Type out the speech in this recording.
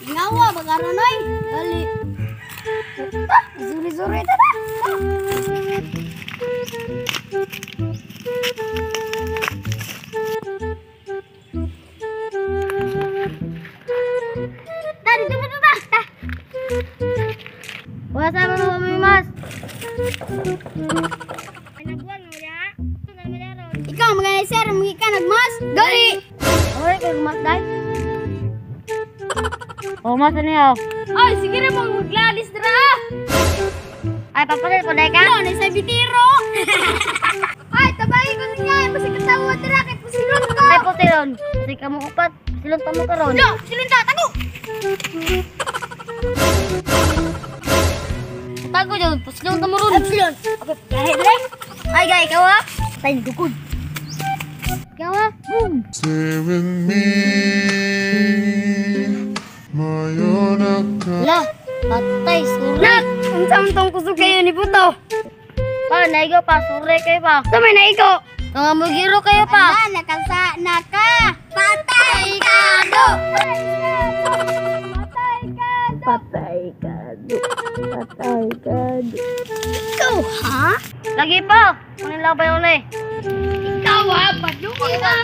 Ngawa bagaron oy. Dali. Ta, zuri-zuri ta ta. Ta, dito mo ta. Ta. Wala sa mga mas. Ikaw mga sir, mga ka nagmas. Dali. Ore kay mas dai. O mas niya. Ay, sige ra mo maglalis dra. Ay papalit po dai ka. Ano, nasa bitiro. Ay, tabay ko niya, basta katawa dra kay pusilon ko. Ay pusilon. Sige ka mo upat. Pusilon ta mo karon. Lo, pusilon ta, tago. Tago jud, pusilon ta mo ron. Pusilon. Okay, gahe dre. Ay gay ikaw ah. Tay dukod. Ikaw ah. Boom. Stay with me. Mayonaka. La, patay suri. Nak, unsa man tong kusog kayo ni Buto? Pa, naigo pa, suri kayo pa. Sa may naigo. Nga mo giro kayo pa. Ala, nakasa naka. Patay ka do. Patay ka do. Patay ka do. Patay ka do. Ikaw ha? Lagi pa. Kunin labay ulit. Ikaw ha? Padung ka.